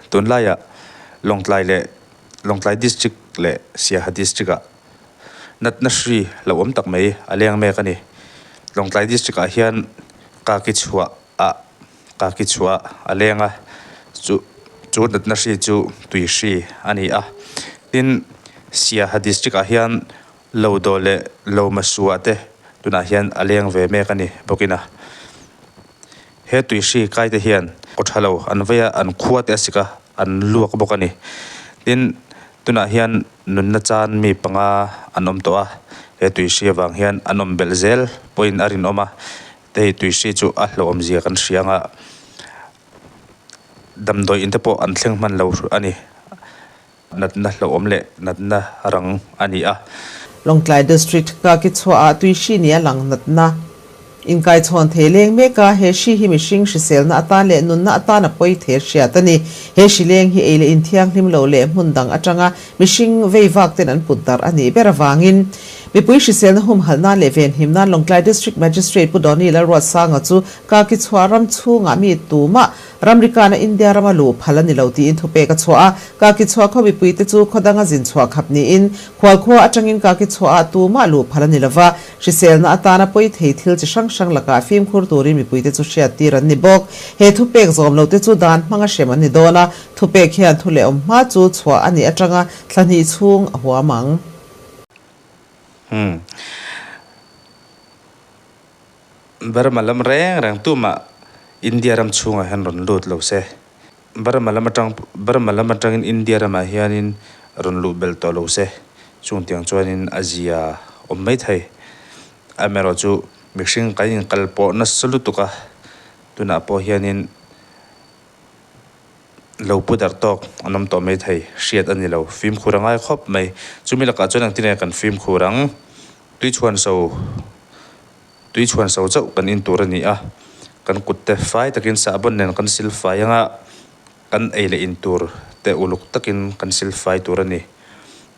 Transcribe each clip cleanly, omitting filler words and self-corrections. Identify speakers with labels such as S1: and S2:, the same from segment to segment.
S1: Tunlaiah Lawngtlai leh Lawngtlai District leh Siaha District ah natna hri hlauhawm tak mai a leng mek a ni. Lawngtlai District ah hian kaki chhuah ah kaki chhuah a leng a chu chu natna hri chu tui hri a ni a. Tin, Siaha District ah hian Lo dawh leh lo masua te tunah hian a leng ve mek a ni bawkin a. He tui hri kai te hian kaw tha lo an vei a, an khua te a sik a, an luak bawk a ni. Tin, tunah hian nunna chan mi panga an awm tawh a, he tui hri avang hian an awm belh zel pawhin a rinawm a, hei tui hri chu a hlauhawmzia kan hria ang a, damdawi in te pawh an thleng hman lo a ni. Natna hlauhawm leh natna rang a ni a.
S2: Lawngtlai District ka ki chhuahah tui hri nia lang natna inkaichhawn thei leng mek a, he hri hi mihring hriselna atan leh nunna atan a pawi thei hriat a ni. He hri leng hi ei leh inthianghlim lo leh hmun dang atanga mihring vei vak ten an put darh a nih ber avangin mipui hriselna humhalh nan leh venhim nan Lawngtlai District Magistrate Pu Donny Lalruatsanga chu ka ki chhuah ram chhungah mi tumah Ramrikana India rama luh phal a ni lo tiin thupek a chhuah a, Kaki chhuah khaw mipuite chu khaw danga zin chhuah khap niin khualkhua atangin Kaki chhuahah tumah luh phal a ni lova, hriselna atana pawi thei thil chi hrang hrang lakah fimkhur turin mipuite chu hriattir an ni bawk. He thupek zawm lote chu dan hmanga hrem an ni dawn a, thupek hian thu leh awm hma chu chhuah a nih atanga thla hnih chhung a huam ang.
S1: Hmm. Burma lam reng reng tumah India ram chhungah hian rawn lut lo se. Burma lam atang Burma lam atangin India ramah hianin rawn luh belh tawh lo se. Chungtiang chuanin a zia awm mai thei. Amaherawh chu mihring kan inkal pawh nasa lutuk a, tunah pawh hianin lo pu darh tawk an awm tawh mai thei hriat a ni lo. Fimkhur a ngai khawp mai. Chumi lakah chuan engtin nge kan fimkhur ang? Tuichhuan so. Tui chhuan so chauh kan in tur a ni a, kan kut te fai takin sahbawn nen kan sil fai anga kan ei leh in tur te uluk takin kan sil fai tur a ni.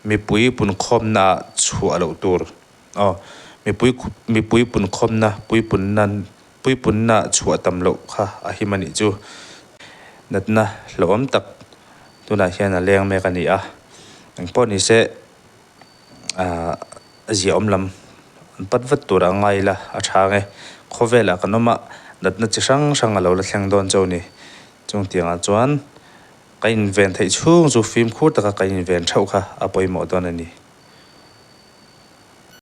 S1: Mipui punkhawmna ah chhuah loh tur aw mipui mipui punkhawmna puipunna puipunna ah chhuah tam loh kha a him a nih chu. Natna hlauhawm tak tunah hian a leng mek a ni a, engpawh ni se Ahh a ziahawm lam an pat vat tur a ngai ila a tha ang e. Khawvelah kan awm a, natna chi hrang hrang a lo la thleng dawn chauh a ni. Chung tiangah chuan ka inven theih chhung chu fimkhur taka ka inven theuh kha a pawimawh dawn a ni.